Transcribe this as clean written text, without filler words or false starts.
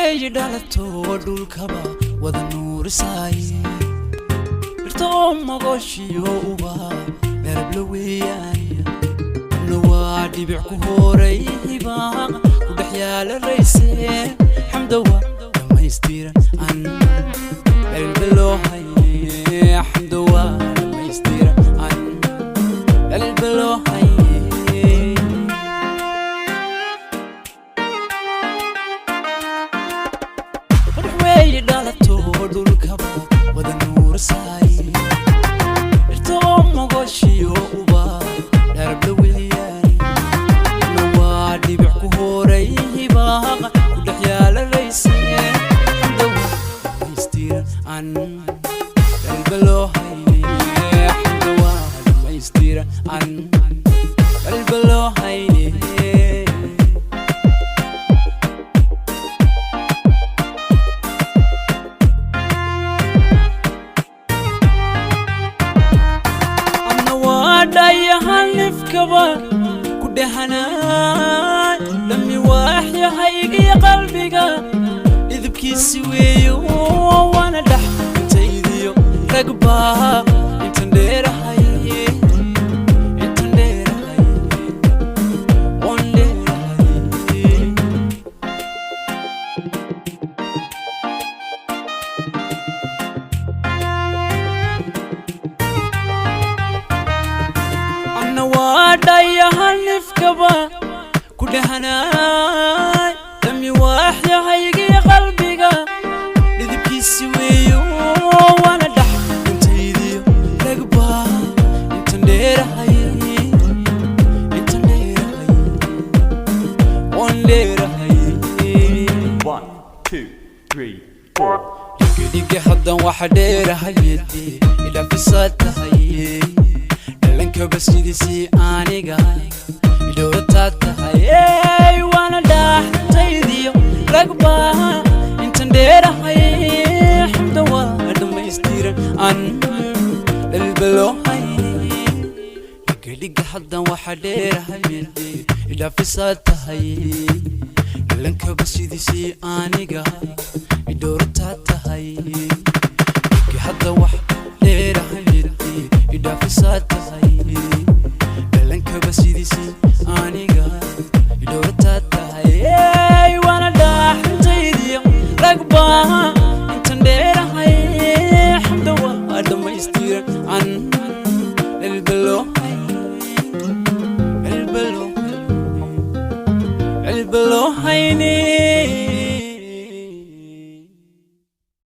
Weeyi dhalato dhulkaba wada nuurisaaye, dhirta oo magoshiyo uba dherabla weeyaan. Na waa dhibic ku horay hibaaq ku dhex yaala rayse. Xamdawa dhammaystiran an dhalba loo haye. Xamdawa dhammaystiran an dhalba loo haye. Qurux weeyi dhalato dhulkaba wada nuurisaaye, dhirta oo mogoshiyo uba dharabla weeyaan. Na waa dhibic ku horay hibaaq ku dhex yaala rayse. Xamdawa dhammaystiran an dhalba loo haye. Xamdawa dhammaystiran an dhalba loo haye. Anna waa dhayahanifkaba ku dhehanaay, dhammi waaxyahaygiyo qalbiga dhidibkiisi weeyo. Waana dhax intaydiyo ragbaa intan dheerahay, intan dheerahay, oon dheerahay. Anna waa dhayahanifkaba ku dhehanaay, dhammi waaxyahaygiyo qalbiga dhidibkiisi weeyo. Waana dhax intaydiyo ragbaa intan dheerahay, intan dheerahay, oon dheerahay. 1, 2, 3, 4. Dhigidhigi haddan waxa dheerahay midi idhafisaad tahay, dhalankaba sidiisii aniga idhowrataad tahay. Waana dhaaxintaydiyo ragba intan dheerahay. Xamda waa dhammaystiran an dhalba loo hayay. Dhigidhiga haddan waxa dheerahay midi idhafisaad tahay, dhalankaba sidiisii aniga idhowrataad tahay. Dhigi hadda wax dheerahay midi idhaafisaad tahay, dhalankaba sidiisii aniga idhowrataad tahay. Waana dhaaxintaydiyo ragba intan dheerahay. Xamda waa dhammaystiran an dhalba loo hayay, dhalba loo hayay, dhalba loo hayne.